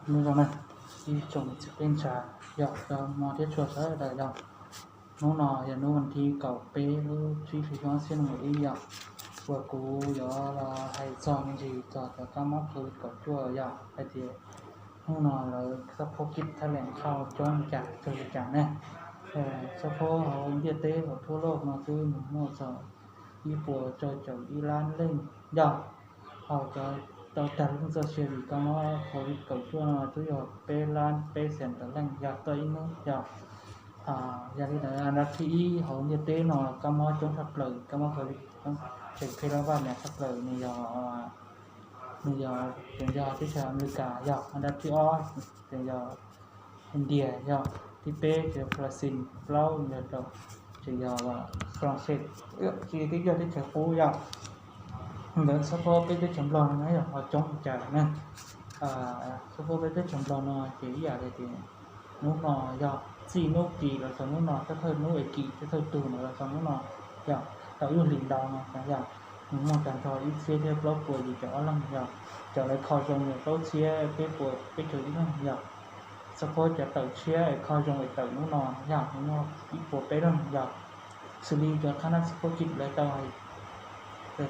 Nyob zoo na, ib tsoom niam txiv kwv tij neej tsa, yog cov hmov thiab tshua sawv daws yog, hnub no yog hnub vas thib kaum peb lub tsib hlis xyoo ob txhiab nees nkaum ib yog, uas kuv yuav los hais txog me ntsis txog cov kab mob COVID kaum cuaj yog hais tias hnub no lawv xab phob kib thab lees khau coob li cas txog li cas ne. Xab phob hauv ntiaj teb hauv thub loj no twb mus muaj txog ib puas rau caum ib lab leej yog, hos cov tau tag lub neej txoj sia vim kab mob COVID kaum cuaj no twb yog peb lab peb xees tawm leej yog txog ib hnub yog. Yog li ntawd, nab thib ib hauv ntiaj teb no kab mob coob tshaj plaws, kab mob COVID tseem pheej lab vaj nyias tshaj plaws nws yog, nws yog, tseem yog teb chaws Amelikas yog, nab thib ob tseem yog India yog, thib peb tseem yog Brazil, plaub yog rau tseem yog France, tsis yog teb chaws qub yog. Ntawd xab phob peb teb chaws Nplog no yog ho coob li cas na. Xab phob peb teb chaws Nplog no ces ib yam li tias hnub no yog txij hnub kis los txog hnub no, thawj thawj hnub es kis thawj thawj tug ntawd los txog hnub no yog tau ib lub hlis ntau no yog nws muaj tag nrho ib txhiab thiab plaub puas yim caum ob leeg yog, cov lawv kho zoo yog plaub txhiab peb puas peb caug ib leeg yog. Xab phob cov tawm tshiab es kho zoo es tawm hnub no yog nws muaj ib puas peb leeg yog. Xws li cov qhab nab xab phob kib lawv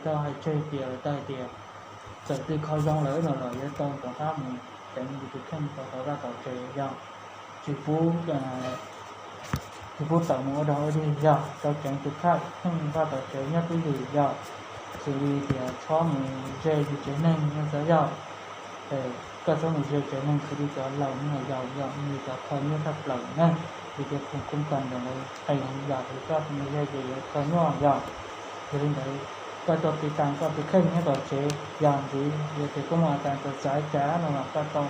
tau hais tseg tias lawv tau hais tias txawm twg kho zoo lawm no los yuav tau rov qab mus ceev yus tus kheej rau tom vaj tom tsev yog, tsis pub, tsis pub tawm mus ua dog ua dig yog, tau ceev tus kheej rau vaj tom tsev nyob twj ywm yog. Xws li tias txhob mus ze yus tsev neeg no xav yog, koj txhob mus ze tsev neeg xws li cov laus no yog, yog nws cov kho nyuaj tshaj plaws na, vim tias khoom koob kas ntawm lawv qee heev yog, es koj mus ze ces yuav kho nyuaj yog. Yog li ntawd, koj tau tiv tas koj tus kheej nyob tom tsev yog ntxiv, yog tias koj muaj a tas txawv txav cas no los koj tau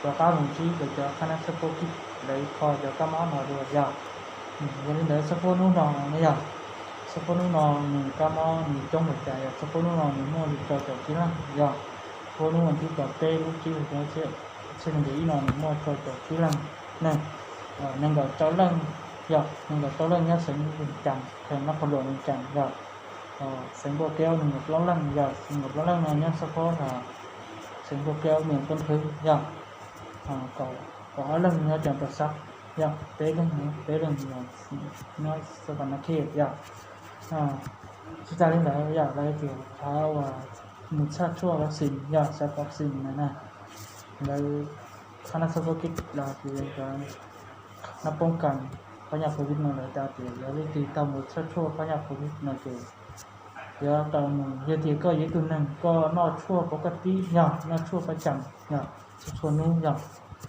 rov qab mus ntsib rau cov qhab nab xab phob kib lawv kho cov kab mob no dua yog. Yog li ntawd xab phob hnub no ne yog, xab phob hnub no nws kab mob nws coob npaum cas yog, xab phob hnub no nws muaj li rau caum tsib leej yog. Xab phob hnub vas thib kaum peb lub tsib hlis xyoo ob txhiab nees nkaum ib no nws muaj rau caum tsib leej ne, nees nkaum rau leej yog, nees nkaum rau leej nyob xeev Vias Cas, khees Nab Phoo Luam Vias Cas yog, xeev Npauj Keub nees nkaum plaub leej yog, nees nkaum plaub leej no nyob xab phob xeev Npauj Keub Mias Koob Khwb yog, kaum ob leej nyob Cam Pas Xab yog, peb leej, peb leej nyob Xab Pas Nas Khej yog. Tsis tas li ntawd yog lawv tias cov uas mus txhaj tshuaj vaccine yog, xav vaccine na, lawv qhab nab xab phob kib los sis cov nab poob kas phab nyaj COVID no lawv tias yog leej twg tau mus txhaj tshuaj phab nyaj COVID no ces yuav tau mus, yog tias koj yog ib tug neeg koj noj tshuaj pab koj tib yog noj tshuaj pab cas yog txhua txhua hnub yog,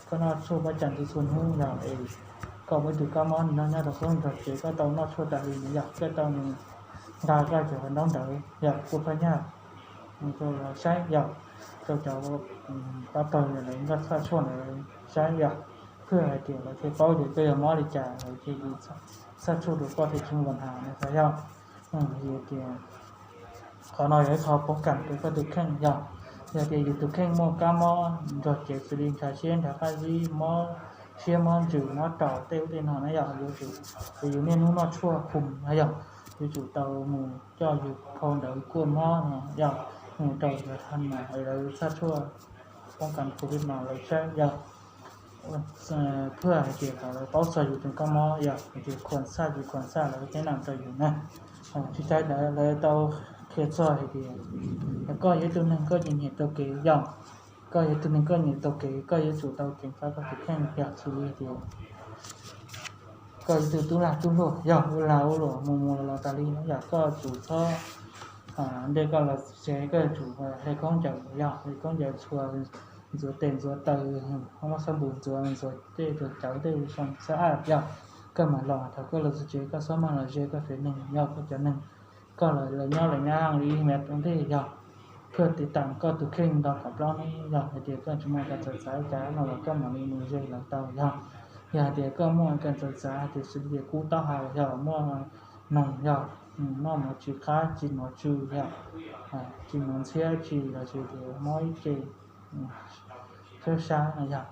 koj noj tshuaj pab cas txhua txhua hnub yog es koj muaj ib tug kab mob no nyob rau hauv nrog tsev koj tau noj tshuaj tas li no yog koj tau mus nqa koj cov ntaub ntawv yog kua phab nyaj rau saib yog, rau cov pab pawg lawv nkaj txhaj tshuaj ntawd saib yog, phwj hais tias lawv thiaj paub tias koj yog mob li cas lawv thiaj li txhaj tshuaj rau koj thiaj tsis muaj nqas has no xav yog. Yog tias qhov no yog ib qho poob kas rau koj tus kheej yog, yog tias yus tus kheej muaj kab mob nrog cev xws li ntshav siab ntshav qab zib mob siab mob ntsws mob raum tej ub tej no na yog yuav tsum, yus niaj hnub noj tshuaj khum no yog yuav tsum tau mus coj yus phau ntawv kuaj mob no yog mus rau cov thaj no es lawv txhaj tshuaj poob kas COVID no lawv saib yog, phwj hais tias kom lawv paub txog yus tus kab mob yog hais tias khuam xaj yus khuam xaj lawv ceeb toom rau yus na. Tsis tas ntawd lawv tau qhia txog hais tias koj yog ib tug neeg koj nyiam nyiam taug kev yog, koj yog ib tug neeg koj nyiam taug kev koj yuav tsum tau ceev faj koj tus kheej yog xws li tias koj yog ib tug tub lag tub luam yog ua lag ua luam mus mus los los tas li no yog koj tsum txhob, ntej koj los tsev koj yuav tsum hle khaub ncaws yog hle khaub ncaws txhua, ntxuav tes ntxuav taw, muab xab npum ntxuav ntxuav tej cawv tej xab ab yog, koj mam los thaum koj los txog tsev koj txhob mag los ze koj tsev neeg yog koj cov neeg, koj los lawv nyob lawv nyab li ib mev rau ntej yog, koj tiv tam koj tus kheej nto kom plaub hnub yog hais tias koj tsis muaj kas txawv txav cas no los koj mam li mus ze lawv tau yog. Yog hais tias koj muaj kas txawv txav hais tias xws li tias kub taub hau yog muaj noog yog, noj mov tsis qab tsis mov tsw yog, tsis mov ntxhiab tsis los sis tias mob ib ce xab sab no yog,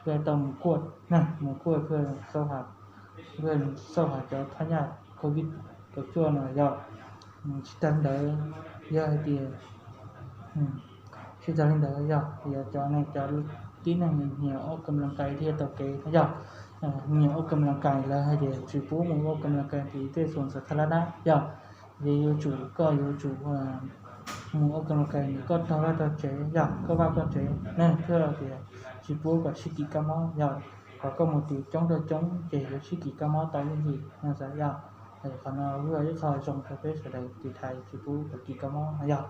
koj tau mus kuaj, mus kuaj koj xauj has cov phab nyaj COVID kaum cuaj no yog. Tsis tas li ntawd, yog hais tias, tsis tas li ntawd yog, yog cov neeg cov Tib neeg nyiam ua kam las kais thiaj tau kev yog, nyiam ua kam las kais lawv hais tias tsis pub mus ua kam las kais tim tej xoom xas tha las nab yog, ces yuav tsum koj yuav tsum mus ua kam las kais nws koj tog vaj tog tsev yog koj vaj koj tsev ne, thiaj tias tsis pub kom sib kis kab mob yog, kom koj mus tim coob rau coob ces yuav sib kis kab mob tau yeej yim no xav yog. Qhov no yog ib qho zoo rau peb sawv daws tiv thaiv tsis pub kom kis kab mob no yog.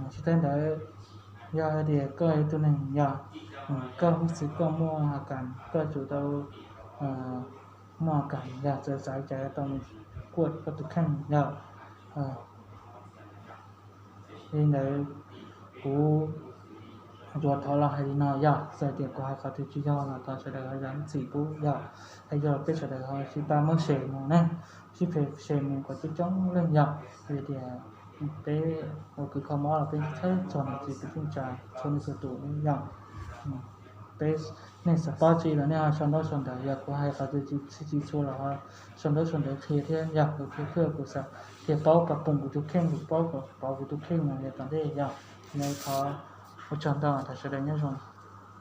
Tsis tas ntawd, yog hais tias koj yog tus neeg yog koj hub xwb koj muaj a kas koj tsum tau muaj a kas yog txawv xaiv cas tau mus kuaj koj tus kheej yog. Li ntawd kuv yuav thov los hais li no yog, txawm tias kuv hais qhov twg tsis yog los thov sawv daws ho zam txim pub yog, es yog peb sawv daws ho sib pab muab share mus ne, sib phem share mus kom coob coob leej yog, vim tias peb ua kws kho mob los peb txhawb txog niam txiv kwv tij neej tsa txhua leej txhua tus yog. Peb, nej xav paub tsi los nej ho sau ntaub sau ntawv, yog kuv hais qhov twg tsis txhij tsis txhua los ho sau ntaub sau ntawv qhia thiab yog kuv thiaj kuj kuv xav tias paub kom pom kuv tus kheej, kuv paub kom pom kuv tus kheej mus yav tom ntej yog. Nws thov ua tsaug ntau, thov sawv daws nyob zoo.